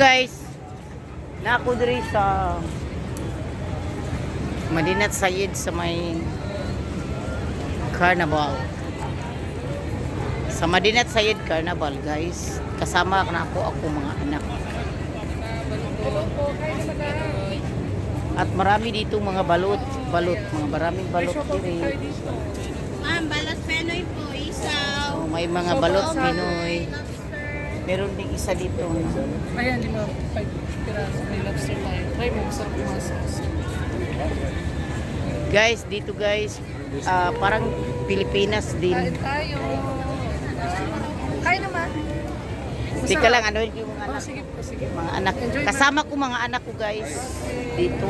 Guys, naa ko diri sa Madinat Zayed sa may Carnival. Sa Madinat Zayed Carnival, guys. Kasama na ako mga anak. At marami dito mga balot, balot, mga maraming balot diri. Ma'am, balot Penoy po, isaw. Oh, may mga balot Pinoy. Lobster. Meron ding isa dito. No? Ayan, lima, five piraso. May lobster tayo. Try mo, masarap yung mga sauce. Guys, dito guys, parang Pilipinas din. Kain tayo. Kain naman. Teka lang, ano yung mga Oh, anak? sige po, sige. Mga anak. Enjoy. Kasama ko mga anak ko, guys, dito.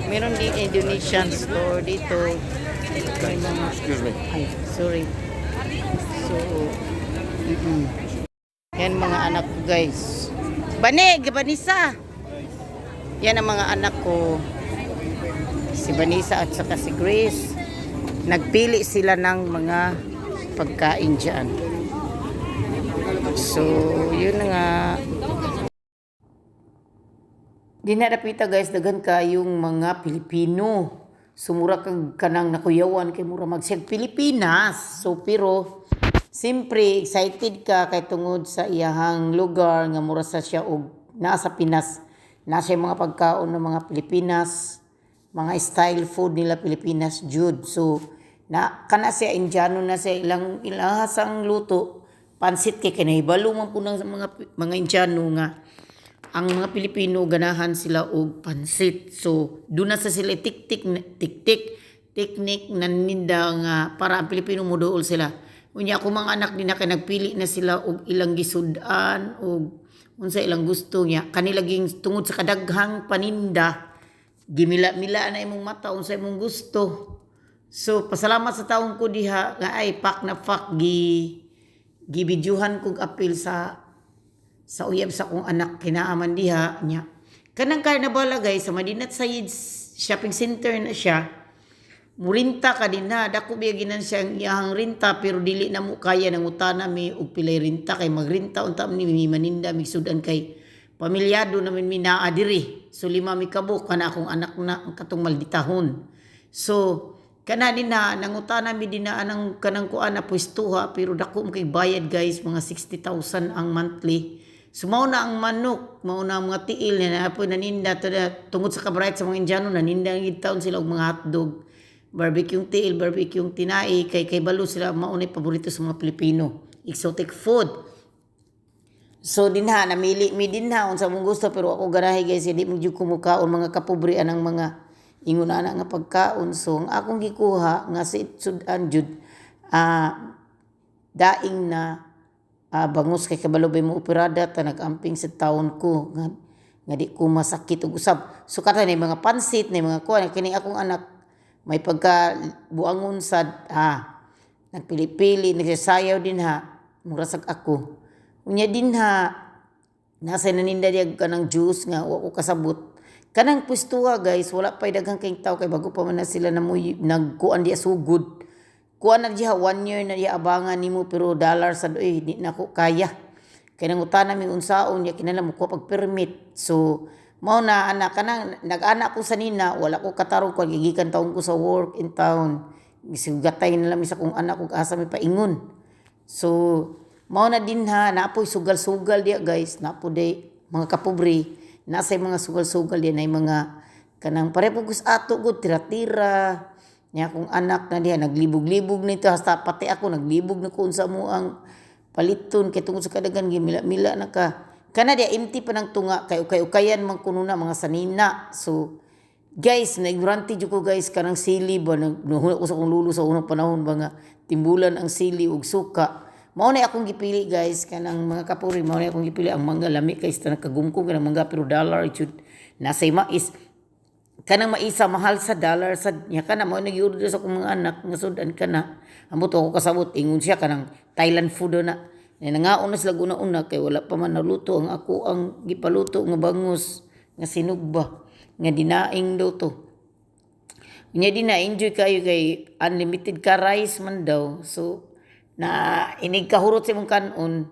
Meron din Indonesian store dito. May mga Excuse me. Ay, sorry. So, Yan mga anak ko, guys. Banig, Banisa. Yan ang mga anak ko. Si Vanessa at saka si Grace. Nagpili sila ng mga pagkain dyan. So, yun na nga. Dinadapita guys, daghan kayong mga Pilipino. Sumura kag kanang nakuyawan kay mura magsiyag Pilipinas. So pero siyempre excited ka kay tungod sa iyahang lugar nga mura sa siya og naa sa Pinas. Naa siya mga pagkaon ng mga Pilipinas, mga style food nila Pilipinas jud. So na kana siya Indiano na siya ilang ilahasang luto pansit kay kinahibalo man po ng mga Indiano nga ang mga Pilipino ganahan sila og pansit. So, doon na sa sila tik-tik tik-tik teknik naninda nga para ang Pilipino moduol sila. Unya ako mga anak din na kay nagpili na sila og ilang gisud-an og unsa ilang gusto niya. Kanila ging tungod sa kadaghang paninda, gimila-mila na imong mata unsa imong gusto. So pasalamat sa taong ko diha nga ay pak na pak gi gibidyuhan kog apil sa uyab sa akong anak kinaaman diha niya. Kanang karnabala guys, sa Madinat Zayed Shopping Center na siya. Murinta ka din na, dako biya ginan siya ang iyahang rinta pero dili na mo kaya nang utana mi og pilay rinta kay magrinta unta ni mi maninda mi sudan kay pamilyado namin mi naa diri. So lima mi kabuk kana akong anak na ang katong malditahon. So kana din na nangutana mi din na anang kanang kuan na pwestuha pero dako mo kay bayad guys, mga 60,000 ang monthly. So mao na ang manok, mao na ang mga tiil na napoy naninda to na, tungod sa kabright sa mga Indiano naninda ang taon sila og mga hotdog, barbecue tiil, barbecue tinai kay kay balo sila mao na paborito sa mga Pilipino. Exotic food. So dinha namili mi dinha unsa mong gusto pero ako ganahi guys hindi mo jud kumukaon mga kapobre anang mga ingon ana nga pagkaon. So ang akong gikuha nga si sudan jud daing na bangus kay kabalo bay mo operada ta nag-amping sa taon ko nga, nga di ko masakit og usab. So kata ni mga pansit ni mga kuan kini akong anak may pagka buangon sad nagpili-pili nagsasayaw din ha murasag ako. Unya din ha nasa naninda diya kanang juice nga wa ko kasabot. Kanang pwestuha guys, wala pa'y daghang kayong tao kay bago pa man na sila namuy nagkuan diya sugod. Kuan na diya one year na diya abangan nimo pero dollar sa doy di na ko kaya. Kay nangutana mi unsaon niya kinahanglan mo kuha pag permit. So mao na anak kanang nag-anak ko sa nina wala ko katarong ko gigikan taon ko sa work in town. Gisugatay na lang mi sa kong anak kung asa mi paingon. So mao na din ha naapoy sugal-sugal diya guys, naapo day mga kapobre, nasa mga sugal-sugal diya na mga kanang pareho pud ato gud tira-tira. Niya akong anak na diha naglibog-libog nito hasta pati ako naglibog na ko unsa mo ang paliton kay tungod sa kadaghan gimila-mila na ka. Kana diya empty pa ng tunga kay ukay-ukayan man kuno na mga sanina. So guys, na-ignorante jud ko guys kanang sili ba nag ko sa akong lulo sa unang panahon ba nga timbulan ang sili ug suka. Mao na akong gipili guys kanang mga kapuri, mao na akong gipili ang mangga lami kay sa nagkagumkom kanang mangga pero dollar jud nasa mais kanang maisa mahal sa dollar sa niya kana mao nag order sa akong mga anak nga sudan kana ambot ako kasabot ingon siya kanang Thailand food na na nangaon na sila una-una kay wala pa man naluto ang ako ang gipaluto nga bangus nga sinugba nga dinaing daw to. Unya din na enjoy kayo kay unlimited ka rice man daw. So Na inig kahurot sa imong kanon,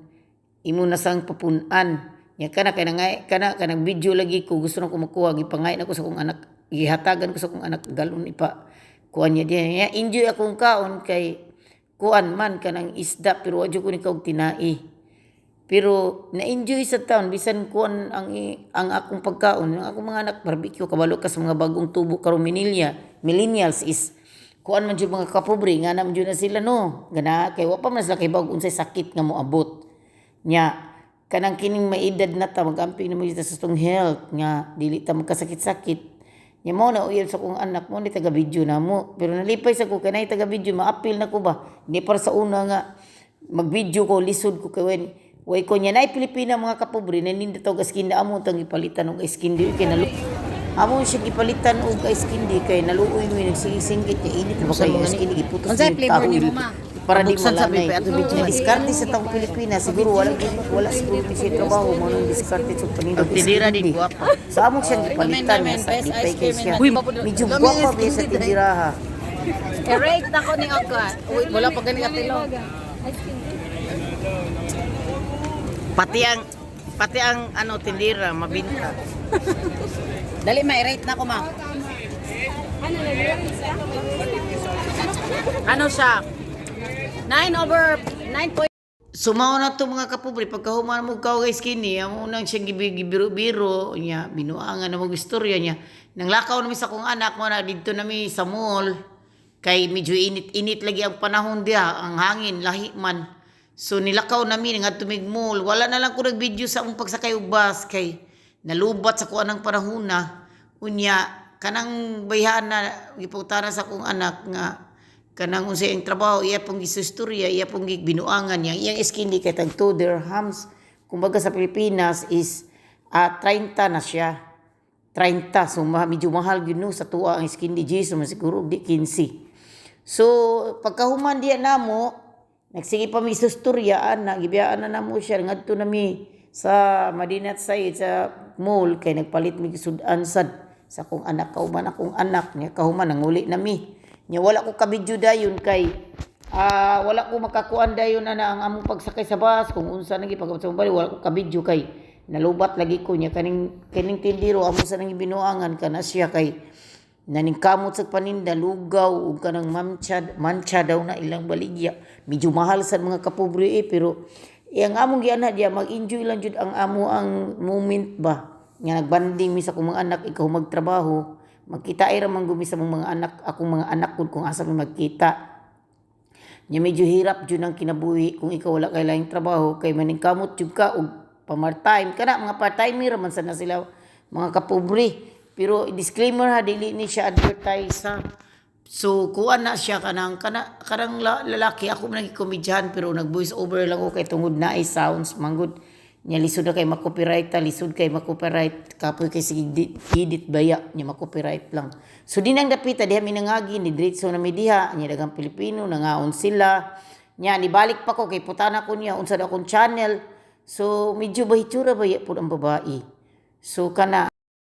imo na sang papunan. Nya kana kay nangay kana kanang video lagi ko, gusto na ko makuha, gipangay na ko sa akong anak, gihatagan ko sa akong anak galon, ipa kuan niya diha. Nya enjoy akong kaon kay kuan man kanang isda, pero wa jud ko ni kaog tinai. Pero na-enjoy sa taon bisan kuan ang akong pagkaon, ang akong mga anak barbecue. Kabalo ka sa mga bagong tubo karon, millennials is kuan man jud, mga kapobre nga na man jud na sila, no, gana kay wa pa man sila kabalo unsay sakit nga moabot. Nya kanang kining maedad na ta, magamping na mo sa atong health nga dili ta magkasakit-sakit. Nya mao na uyab sa akong anak mo ni taga video na mo, pero nalipay sa ko kay naay taga video, maapil na ko ba. Di para sa una nga mag-video ko, lisod ko kay when way ko niya nay Pilipina. Mga kapobre, nanindot og iskinda, amo tang gipalitan og ice candy kay nalu amo siya gipalitan og ice candy kay naluoy mi, nagsisinggit niya, init ba kay ice candy, giputos. Unsay yung flavor kahoy nimo, ma? Para di Buksan sa malanay. pipi ato video. Na diskarte sa taong Pilipinas, siguro wala siguro siya trabaho mo nang diskarte sa panindot. Ang tindira din, gwapa. So amo siyang gipalitan niya sa lipay kay siya. Medyo gwapa ba sa tindiraha. I-rate na ko ni Oka. Uy, wala pa gani apilo. Pati ang ano tindira mabinta. Dali ma, i-rate na ko, ma. Ano siya? 9 over 9. Sumaw na to, mga kapobre, pagkahuman mo kao guys kini, amo nang siyang gibiro-biro niya, binuangan na mo istorya niya. Nang lakaw nami sa akong anak mo na didto nami sa mall kay medyo init-init lagi ang panahon diha, ang hangin lahi man. So nilakaw nami ngadto mig mall. Wala na lang ko nag-video sa akong pagsakay og bus kay nalubat sa kuan ang panahon na. Unya kanang bayhan na giputana sa akong anak nga kanang unsay ang trabaho, iya pong gisustorya, iya pong gibinuangan niya iyang skinny kay tag 2 dirhams, kumbaga sa Pilipinas is 30 na siya, 30. So medyo mahal gyud, no, sa tuwa ang skinny G, so siguro di 15. So pagkahuman diya namo, nagsige pa mi sustorya ana, gibiyaan na namo siya, ngadto na mi sa Madinat Said sa mall kay nagpalit mi sudan sad sa akong anak, kauban akong anak niya. Kahuman nanguli na mi nya, wala ko kabidyo dayon kay wala ko makakuan dayon na, na ang among pagsakay sa bus kung unsa nang gipag sa bali, wala ko kabidyo kay nalubat lagi ko. Nya kaning kaning tindiro, amo sa nang binuangan kana siya kay naningkamot sa paninda, lugaw ug kanang mancha, mancha daw na ilang baligya. Medyo mahal sa mga kapobre eh, pero eh, ang among giana diya, mag-enjoy lang jud ang amo ang moment ba nga nagbanding mi sa akong mga anak. Ikaw magtrabaho, magkita ay ra man gumi sa mong mga anak, akong mga anak kun kung asa mi magkita. Nya medyo hirap jud ang kinabuhi kung ikaw wala kay laing trabaho kay maningkamot jud ka og pamart-time kana, mga part-timer man sad na sila, mga kapobre. Pero disclaimer ha, dili ni siya advertise ha. So kuan na siya kanang kana kanang lalaki, ako man nagkomedyahan pero nag voice over lang ko kay tungod na ay sounds manggod nya, lisod na kay makopyright ta, lisod kay makopyright, kapoy kay sige edit baya nya, makopyright lang. So di nang dapita diha mi nangagi ni diretso na mi diha. Nya daghang Pilipino, nangaon sila. Nya nibalik pa ko kay putana ko niya unsa daw akong channel. So medyo bahitsura baya pud ang babae. So kana.